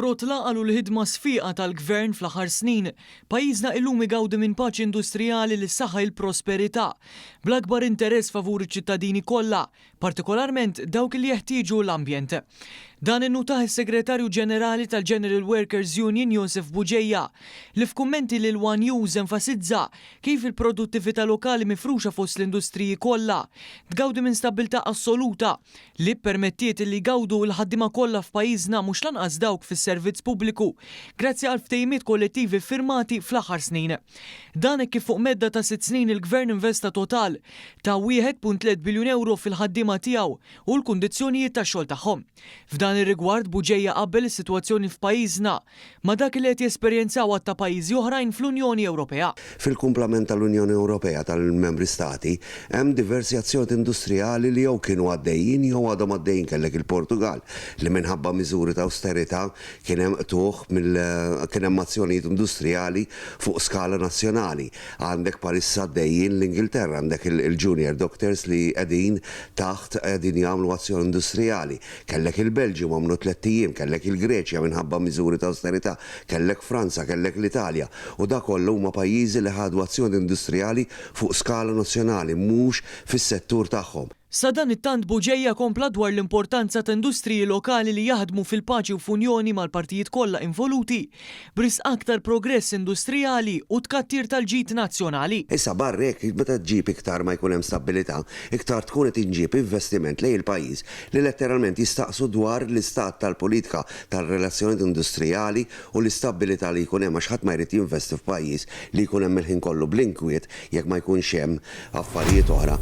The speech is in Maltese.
Frott l-għaqal u l-ħidma sfiqa tal-Gvern fl-aħħar snin, pajjiżna illum igawdi minn paċi industrijali li ssaħħa il-prosperità, bl-akbar interess favur iċ-ċittadini kollha, partikolarment dawk li jeħtieġu l-ambjent. Dan innutah is-Segretarju Ġenerali tal-General Workers Union Josef Bugeja, li f'kummenti lil one News enfasizza kif il-produttività lokali mifruxa fost l-industriji kollha tgawdi minn stabbiltà assoluta li ppermettiet li jgawdu l-ħaddiema kollha f'pajjiżna mhux lanqas dawk fis-servizz pubbliku grazzi għal ftehimiet kollettivi ffirmati fl-aħħar snin. Dan hekk kif fuq medda ta' sitt snin il-Gvern investa total ta' 1.3 biljun ewro fil-ħaddiema tiegħu u l-kundizzjonijiet tax-xogħol tagħhom. F'dan ir-rigward Bugeja qabbel is-sitwazzjoni f'pajjiżna ma' dak li qed jesperjenzaw għadd ta' pajjiżi oħrajn fl-Unjoni Ewropea. Fil-kumplament tal-Unjoni Ewropea tal-Membri Stati hemm diversi azzjonijiet industrijali li jew kienu għaddejjin jew għadhom għaddejjin kellek il-Portugall li minħabba miżuri ta' awsterità kien hemm qtugħ mill kien hemm azzjonijiet industrijali fuq skala nazzjonali. Għandek bħalissa għaddejjin l-Ingilterra, għandek il-junior doctors li qegħdin taħt qegħdin jagħmlu azzjoni industrijali. Kellek il-Belġium għamlu tlett ijiem, kellek il-Greċja minħabba miżuri ta' awsterità, kellek Franza, kellek l-Italja. U da kollha huma pajjiżi li ħadu azzjoni industrijali fuq skala nazzjonali, mhux fis-settur tagħhom. Sadanittant Bugeja kompla dwar l-importanza ta' industriji lokali li jaħdmu fil-paċi u f'unjoni mal-partijiet kollha involuti b'risq aktar progress industrijali u tkattir tal-ġid nazzjonali. Issa barra hekk, meta ġġib iktar ma jkun hemm stabbilità, iktar tkun qed inġib investiment lejn il-pajjiż li letteralment jistaqsu dwar l-istat tal-politika tar-relazzjonijiet industrijali u l-istabbilità li jkun hemm għax ħadd ma jrid jinvesti f'pajjiż li jkun hemm il-ħin kollu bl-inkwiet jekk ma jkunx hemm affarijiet oħra.